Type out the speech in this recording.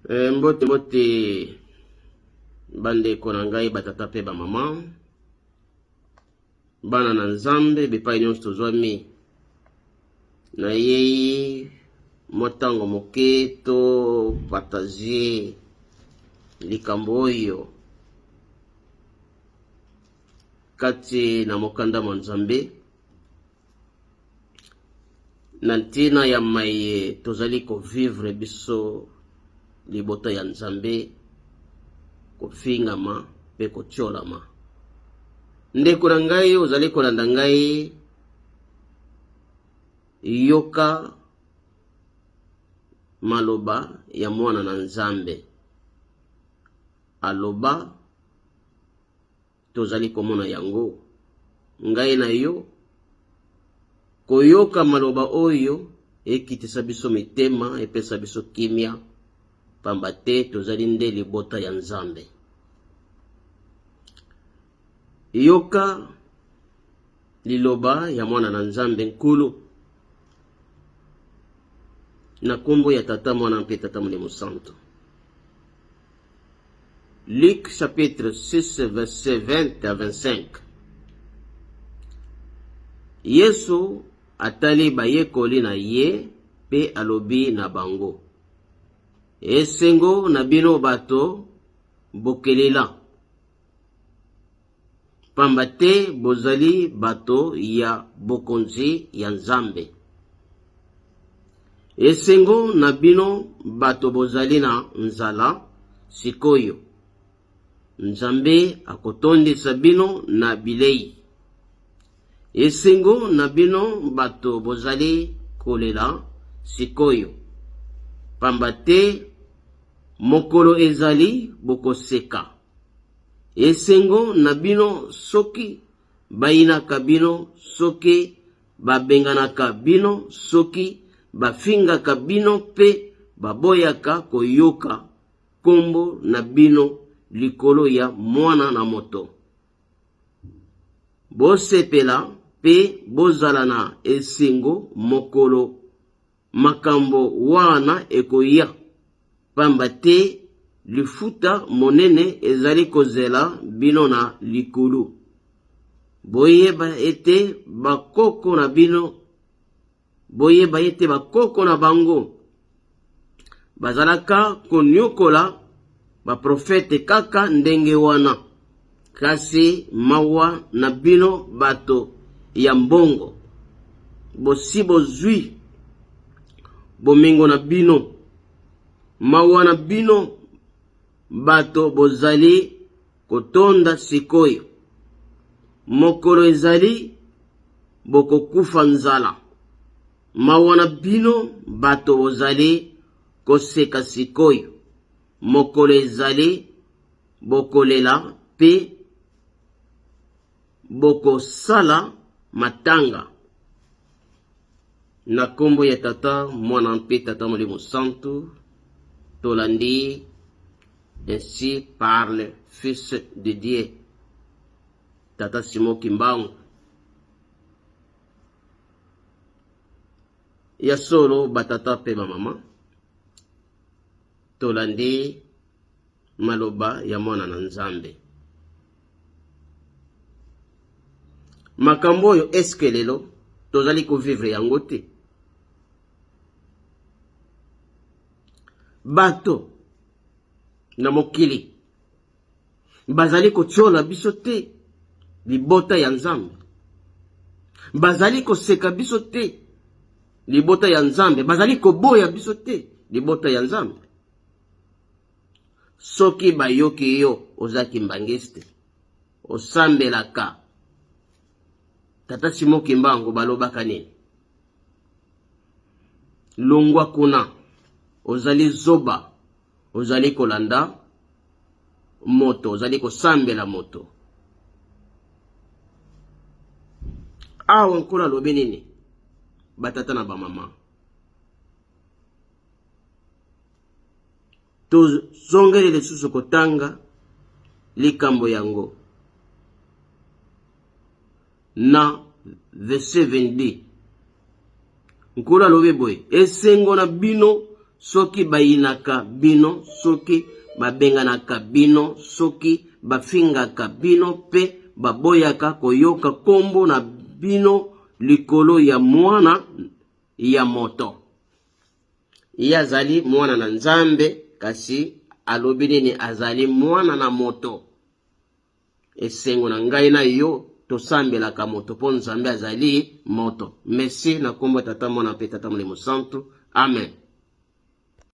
Eh, mbote mbote bandeko na ngai batata mpe bamama bana na nzambe bipai nyonso tozwami nayei mwa ntango moke to partage likambo oyo kati na mokanda mwa nzambe na ntina ya maye tozali kovivre biso libota ya Nzambe, kofingama mpe kotiolama. Ndeko na ngai ozali kolanda ngai, yoka maloba ya mwana na Nzambe aloba Tozali komona yango, ngai na yo, koyoka maloba oyo ekitisa biso mitema, epesa biso kimia, pamba te tozali nde libota ya Nzambe. Yoka liloba ya mwana na Nzambe Nkulu, na kombo ya Tata, Mwana mpe Tata Molimo Santo. Luc chapitre 6 verset 20 à 25. Yesu atali bayekoli na ye mpe alobi na bango, Esengo na bino bato bokelela, pamba te bozali bato ya bokonzi ya Nzambe. Esengo na bino bato bozali na nzala sik'oyo, Nzambe akotondisa bino na bilei. Esengo na bino bato bozali kolela sik'oyo, pamba te mokolo ezali bokoseka. Esengo na bino soki bayinaka bino, soki babenganaka bino, soki bafingaka bino mpe baboyaka koyoka nkombo na bino likolo ya Mwana na moto. Bosepela mpe bozala na esengo mokolo Makambo wana ekoya, pamba te lifuta monene ezali kozela bino na likolo. Boyeba ete bakoko na bino, boyeba ete bakoko na bango bazalaka konyokola baprofete kaka ndenge wana. Kasi mawa na bino bato ya mbongo, bosi bozwi bomengo na bino. Mawa na bino bato bozali kotonda sikoyo, mokolo ezali bokokufa nzala. Mawa na bino bato bozali koseka sikoyo, mokolo ezali bokolela mpe bokosala matanga na nkombo ya Tata, Mwana mpe Tata Molimo Santu. Tolandi Ainsi parle Fils de Dieu, Tata Simon Kimbangu. Ya solo batata mpe bamama, tolandi maloba ya mwana na Nzambe. Makambo oyo eske lelo tozali kovivre yango te? Bato na mokili bazali kotiola biso te, libota ya Nzambe bazali koseka biso te, libota ya Nzambe bazali koboya biso te, libota ya Nzambe. Soki bayoki yo oza kimbanguiste, osambelaka Tata Simon Kimbangu, balobaka nini? Longwa kuna, ozali zoba, ozali kolanda moto, ozali kosambela moto. Awa Nkolo alobi nini? Batata na bamama, Tozongeli lisusu kotanga likambo yango na verset 22. Nkolo alobi boye, esengo na bino. Soki bayinaka bino, soki babenganaka bino, soki bafingaka bino mpe baboyaka koyoka nkombo na bino likolo ya Mwana ya moto. Ye azali mwana na Nzambe, kasi alobi nini? Azali mwana na moto. Esengo na ngai na yo tosambelaka moto mpo Nzambe azali moto. Merci na nkombo ya Tata, Mwana mpe Tata Molimo Santu. Amen.